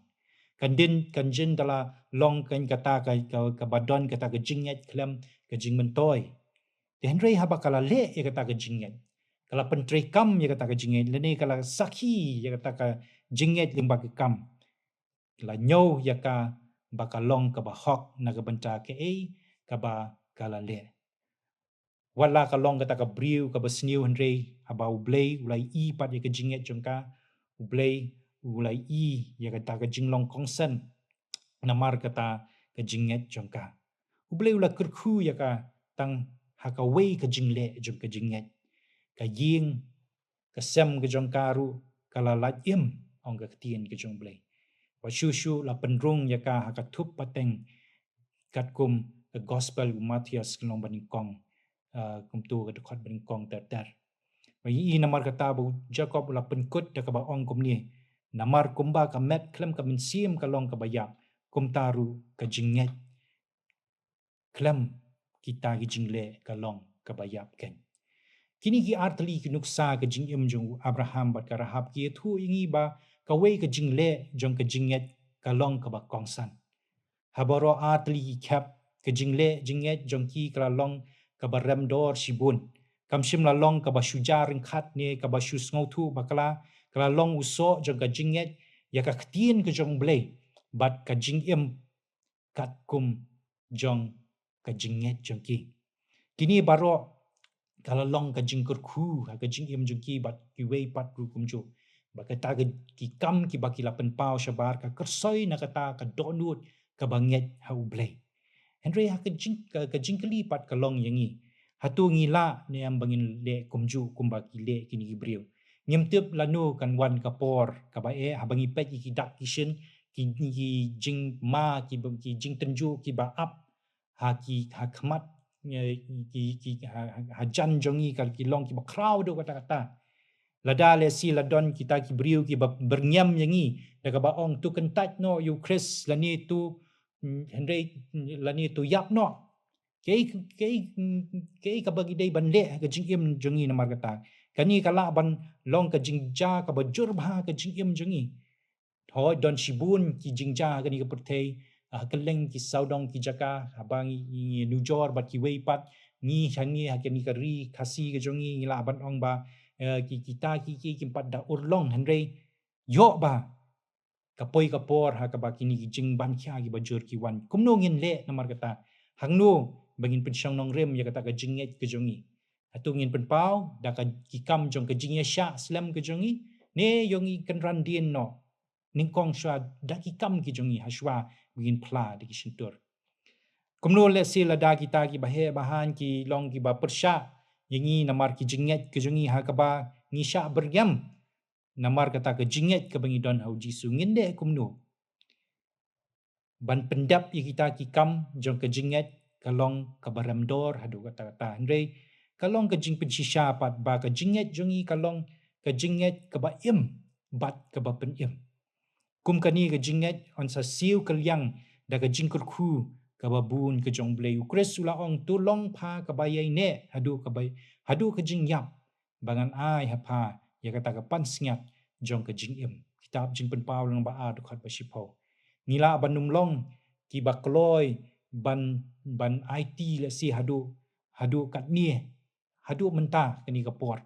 Kan jin, kan jin da la long kan kata ka, ka, kaba don kata ka jingngeit khlem ka jingmyntoi. Te hynrei haba ka la leh ïa kata ka jingngeit, ka la pyntreikam ïa kata ka jingngeit, lane ka la sakhi ïa kata ka jingngeit lyngba ka kam, la ñiew ïa ka ba ka long kaba hok na ka bynta kaei kaba ka la leh. Wat la ka long kata ka briew kaba sniew, hynrei haba U Blei u la ïohi pat ïa ka jingngeit jong ka, U Blei u la ïohi ïa kata ka jinglong kongsan namar kata ka jingngeit jong ka. U Blei u la kyrkhu ïa ka tang ha kawei ka jingleh jong ka jingngeit. Ka ïing, ka sem ka jong ka ruh ka la lait im, ong ka ktien ka jong U Blei. Wat shuh shuh la pynrung ïa ka ha ka thup pateng, katkum ka gospel u Mathaios ka lynnong banyngkong, ah, kumto ka dkhot banyngkong ter ter. Ba ïohi namar kata ba u Jakob u la pynkut da kaba ong kumne: Namar kumba ka met khlem ka mynsiem ka long kaba ïap, kumta ruh ka jingngeit khlem kita ki jingleh ka long kaba ïap keiñ. Kine ki artylli ki nuksa ka jingim jong u Abraham bad ka Rahab ki ïathuh ïa ngi ba kawei ka jingleh jong ka jingngeit ka long kaba kongsan. Ha baroh artylli ki khep, ka jingleh jingngeit jong ki ka la long kaba rem dor shibun. Kam shym la long kaba shu ja ryngkhat ne kaba shu sngewthuh bakla, ka la long u soh jong ka jingngeit ïa ka ktien ka jong U Blei bad ka jingim katkum jong ka jingngeit jong ki. Kine baroh ka la long ka jingkyrkhu ha ka jingim jong ki bad kiwei pat ruh kumjuh. Ba kata ka, ki kam kiba ki la pynpaw shabar ka kyrsoi na kata ka dohnud kaba ngeit ha U Blei. Hynrei ha ka jing, ka, ka jingkylli pat ka long ïa ngi: Hato ngi lah ne em ba ngin leh kumjuh kumba ki leh kine ki briew? Ngim tip lano kan wan ka por kaba eh, haba ngi peit ïa ki dak ki shin, ki, ki jingma, ki, ki jingtynjuh kiba ap ha ki, ha khmat, eh, ki, ki, ha, ha, hajan jong ngi ka ki long kiba khraw duh katta katta. Lada lehse la don kita ki briew kiba byrngem ïa ngi da kaba ong, to kyntait noh ïa U Khrist, lane to, mm, hynrei, lane to ïap noh. Kaei, kaei, kaei kaba ngi dei ban leh ha ka jingim jong ngi namar kata? Kane ka lah ban long ka jingjia kaba jur bha ha ka jingim jong ngi. Hooid, don shibun ki jingjia ha kane ka pyrthei, ha kylleng ki sawdong ki jaka, haba ngi, ngi nujor bad kiwei pat, ngi ha ngi ha kane ka ri Khasi ka jong ngi, ngi lah ban ong ba, eh, ki, kita ki, ki, kim pat da urlong, hynrei ïoh ba ka poi ka por ha kaba kine ki jingbankhia kiba jur ki wan. Kumno ngin leh namar kata? Hangno ba ngin pynshong nongrim ïa kata ka jingngeit ka jong ngi? Hato ngin pynpaw da ka, ki kam jong ka jingïashah slem ka jong ngi, ne ïoh ngi kynran dien noh nyngkong shuwa da ki kam ki jong ngi ha shuwa ba ngin phla da ki shyntur? Kumno lehse lada kita kiba heh ba haiñ ki long kiba pyrshah ïa ngi namar ki jingngeit ki jong ngi ha kaba ngi shah byrngem namar kata ka jingngeit kaba ngi don ha U Jisu? Ngin leh kumno? ban pyndep ïa kita ki kam jong ka jingngeit ka long kaba rem dor haduh katta katta. Hynrei ka long ka jingpynshisha pat ba ka jingngeit jong ngi ka long ka jingngeit kaba im bad kaba pynim. Kum kane ka jingngeit yn sa siew kylliang da ka jingkyrkhu kaba bun ka jong U Blei. U Khrist u la ong, "To long pha kaba ïaineh haduh kaba, haduh ka jingïap, ba ngan ai ha pha ïa kata ka pansngiat jong ka jingim." Kitab Jingpynpaw lynnong ba ar dkhot ba shiphew. Ngi lah ban ym long kiba kloi ban, ban aiti lehse haduh, haduh katne, haduh mynta kane ka por.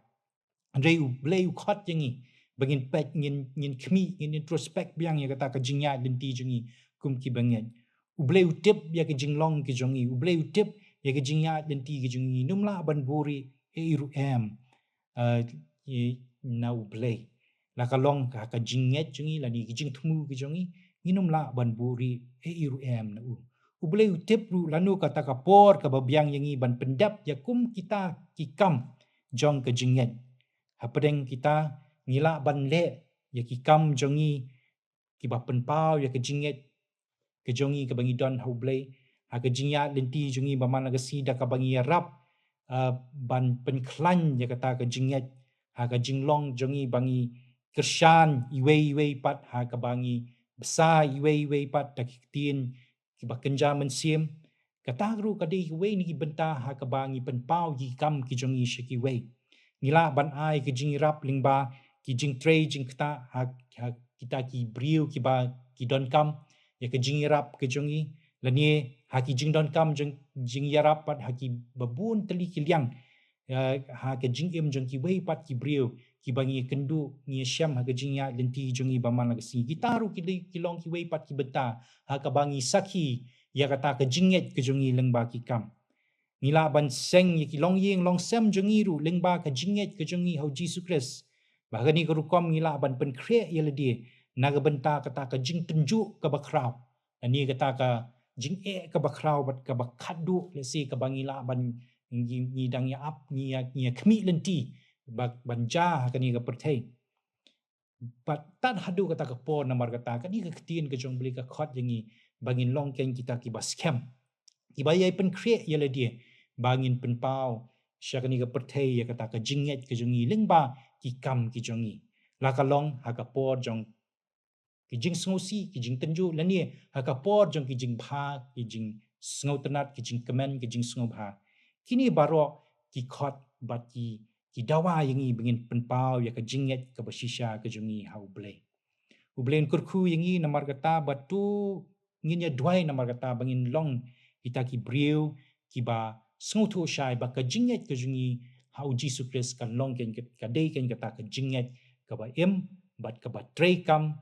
Hynrei U Blei u khot ïa ngi ba ngin peit, ngin, ngin khmih, ngin introspect biang ïa kata ka jingïaid lynti jong ngi kum kiba ngeit. U Blei u tip ïa ka jinglong ka jong ngi. U Blei u tip ïa ka jingïaid lynti ka jong ngi. Ngin ym lah ban buhrieh ei ruh em, eh, ïa na U Blei. La ka long ka, ka jingngeit jong ngi lane ka jingthmu ka jong ngi, ngin ym lah ban buhrieh ei ruh em na u. U Blei u tip ruh lano kata ka por kaba biang ïa ngi ban pyndep ïa kum kita ki kam jong ka jingngeit. Hapdeng kita ngi lah ban leh ïa ki kam jong ngi kiba pynpaw ïa ka jingngeit ka jong ngi kaba ngi don ha U Blei, ha ka jingïaid lynti jong ngi ba man la ka sngi, da kaba ngi ïarap, ah, ban pynkhlaiñ ïa kata ka jingngeit, ha ka jinglong jong ngi ba ngi kyrshan iwei iwei pat, ha kaba ngi bsa iwei iwei pat da ki ktien kiba kynja mynsiem. Kata ruh ka dei kawei na ki bynta ha kaba ngi pynpaw ki kam ki jong ngi sha kiwei. Ngi lah ban ai ka jingïarap lyngba ki jingtrei jingktah ha, ha kita ki briew kiba ki donkam ïa ka jingïarap ka jong ngi, lane ha ki jingdonkam jong, jingïarap pat ha kiba bun tylli ki liang, eh, ha ka jingim jong kiwei pat ki briew kiba ngi kynduh, ngi shem ha ka jingïaid lynti jong ngi ba man la ka sngi. Kita ruh ki dei, ki long kiwei pat ki bynta ha kaba ngi sakhi ïa kata ka jingngeit ka jong ngi lyngba ki kam. Ngi lah ban seng ïa ki longïing longsem jong ngi ruh lyngba ka jingngeit ka jong ngi ha U Jisu Khrist. Ba ha kane ka rukom ngi lah ban pynkhreh ïa lade na ka bynta kata ka jingtynjuh kaba khraw, lane kata ka jingeh kaba khraw bad kaba khatduh, lehse kaba ngi lah ban, ngi, ngi dang ïa ap, ngi ïa, ngi ïa khmih lynti ba, ban jia ha kane ka pyrthei. Bad tad haduh kata ka por, namar kata kane ka ktien ka jong U Blei ka khot ïa ngi ba ngin long kein kita kiba skhem, kiba ïai pynkhreh ïa lade ba ngin pynpaw sha kane ka pyrthei ïa kata ka jingngeit ka jong ngi lyngba ki kam ki jong ngi. La ka long ha ka por jong ki jingsngewsih, ki jingtynjuh, lane ha ka por jong ki jingbha, ki jingsngewtynnat, ki jingkmen, ki jingsngewbha. Kine baroh ki khot bad ki, ki dawa ïa ngi ba ngin pynpaw ïa ka jingngeit kaba shisha ka jong ngi ha U Blei. U Blei un kyrkhu ïa ngi namar kata ba to ngin ïa duwai namar kata ba ngin long kita ki briew kiba sngewthuh shai ba ka jingngeit ka jong ngi ha U Jisu Khrist kan long kein, ka dei kein kata ka jingngeit kaba im bad kaba treikam,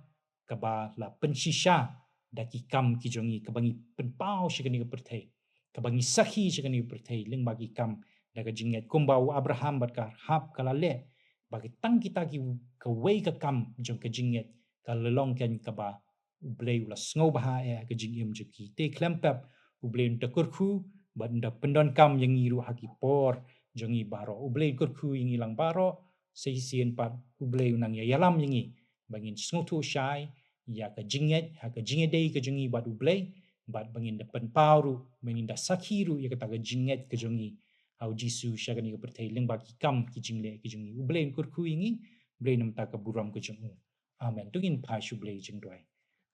kaba la pynshisha da ki kam ki jong ngi, kaba ngi pynpaw sha kane ka pyrthei, kaba ngi sakhi sha kane ka pyrthei lyngba ki kam da ka jingngeit, kumba u Abraham bad ka Rahab ka la leh, ba ki tang kita ki, kawei ka kam jong ka jingngeit ka la long kein kaba U Blei u la sngewbha eh ha ka jingim jong ki. Te khlem pep, U Blei un da kyrkhu bad un da pyndonkam ïa ngi ruh ha ki por jong ngi baroh. U Blei un kyrkhu ïa ngi lang baroh, sa shisien pat U Blei un nang ïa ïalam ïa ngi ba ngin sngewthuh shai ïa ka jingngeit ha ka jingïadei ka jong ngi bad U Blei, bad ba ngin da pynpaw ruh, ba ngin da sakhi ruh ïa kata ka jingngeit ka jong ngi ha U Jisu sha kane ka pyrthei lyngba ki kam ki jingleh ki jong ngi. U Blei un kyrkhu ïa ngi, U Blei namar ka burom ka jong u. Amen. To ngin phai sha U Blei jingduwai.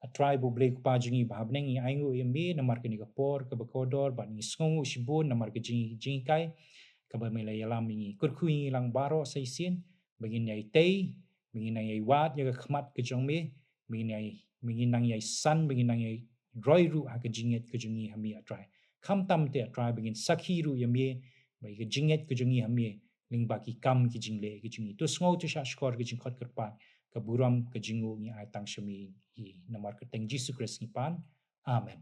A Trai bad U Blei Kpa jong ngi ba ha bneng, ngi ainguh ïa me namar kane ka por kaba kordor, bad ngi sngewnguh shibun namar ka jing, jinghikai kaba me la ïalam ïa ngi. Kyrkhu ïa ngi lang baroh sa shisien ba ngin ïai tei, ba ngin nang ïai wad ïa ka khmat ka jong me, ba ngin ïai, ba ngin nang ïai san, ba ngin nang ïai roi ruh ha ka jingngeit ka jong ngi ha me, A Trai. Khamtam te, A Trai, ba ngin sakhi ruh ïa me bad ïa ka jingngeit ka jong ngi ha me lyngba ki kam ki jingleh ki jong ngi. To sngew, to shahshkor ka jingkhot kyrpad, ka burom ka jingnguh ngi ai tang sha me hi, namar ka kyrteng Jisu Khrist ngi pan. Amen.